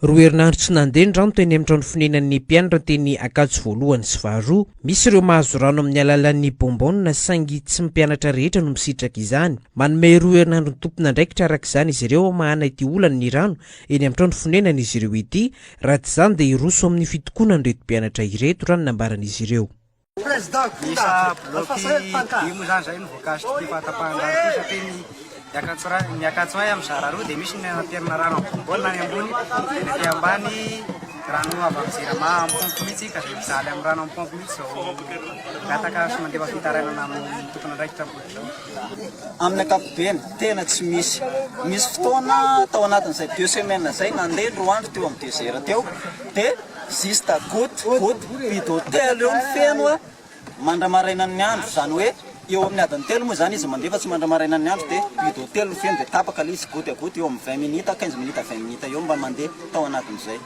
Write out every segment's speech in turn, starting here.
Roa herinandro tsy nandeha ny rano teny amin'ny trano fonenan'ny mpianatra teny Ankatso voalohany sy faharoa. Misy ireo mahazo rano amin'ny alalan'ny bonbonne saingy tsy ny mpianatra rehetra no misitraka izany. Manome roa herinandro ny tompon'andraikitra araka izany izy ireo hamahana ity olan'ny rano eny amin'ny trano fonenan'izy ireo ity. Raha tsy izany dia hiroso amin'ny fitokonana ireto mpianatra ireto raha ny nambaran'izy ireo. Isa bloky dimy moa izany izay no voakasik'ity fahatapahan-drano ity satria ny Ankatso ny Ankatso iray mizara roa dia misy ny anaterana rano amin'ny bonbonne any ambony dia ny aty ambany rano avy amin'ny jirama amin'ny paompy mihitsy ka izay mijaly amin'ny rano amin'ny paompy mihitsy izao mangataka sy mandefa fitarainana amin'ny tompon'andraikitra ambony izao. Amin'ny ankapobeny, tena tsy misy. Misy fotoana tao anatin'izay deux semaines izay nandeha ny roa andro teo amin'ny deux heures teo dia Juste goutte, goutte, bidon telo eo ny feno a, mandra-marainan'ny andro, izany hoe eo amin'ny adiny telo moa izany izy mandeha fa tsy mandra-marainan'ny andro dia bidon telo ny feno dia tapaka ilay izy goutte à goutte eo amin'ny 20 minutes, 15 minutes, 20 minutes eo mba mandeha tao anatin'izay.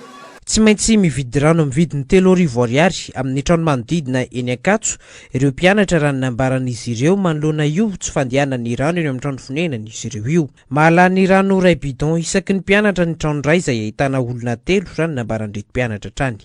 Tsy maintsy mividy rano amin'ny vidiny 3000 ariary amin'ny trano manodidina eny Ankatso ireo mpianatra raha ny nambaran'izy ireo manoloana io tsy fandehanan'ny rano eny amin'ny trano fonenan'izy ireo io. Mahalany rano iray bidon isaky ny mpianatra ny trano iray izay ahitana olona telo, raha ny nambaran'ireto mpianatra hatrany.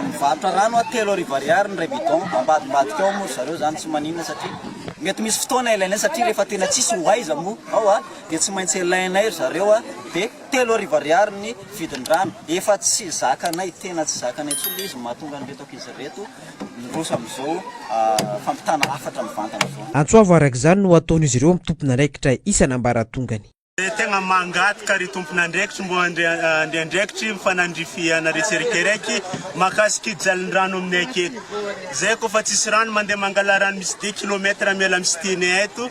Mivarotra rano aho 3000 ariary ny iray bidon, ambadimbadika ao moa ry zareo izany tsy maninona satria mety misy fotoana ilainay satria rehefa tena tsisy ho aiza moa ao a, dia tsy maintsy ilainay ry zareo a, dia 3000 ariary ny vidin'ny rano, efa tsy zakanay, tena tsy zakanay intsony ilay izy mahatonga an'ireto ankizy ireto Miroso amin'izao fampitana hafatra mivantana izao. Antso avo araka izany no ataon'izy ireo amin'ny tompon'andraikitra isan'ambaratongany. Tegna mangataka ry tompon'andraikitry mbô andriandraikitry mifanandrify anareo tsirikiraiky mahakasiky jalin-drano aminay aketo. Zay kôfa tsisy rano mandeha mangala rano misy deux kilomètre miala amy cité-nay eto,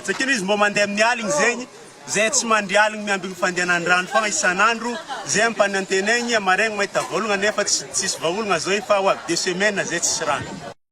satria izy mbô mandeha amin'ny aligny zegny. Zay tsy mandry aligny miambigny fandehanan-drano fogna isan'andro, zay ampanantenaigny amaraigny mahita vaolagna nefa tsisy vaolagna zao efa ho avy deux semaines zay tsisy rano.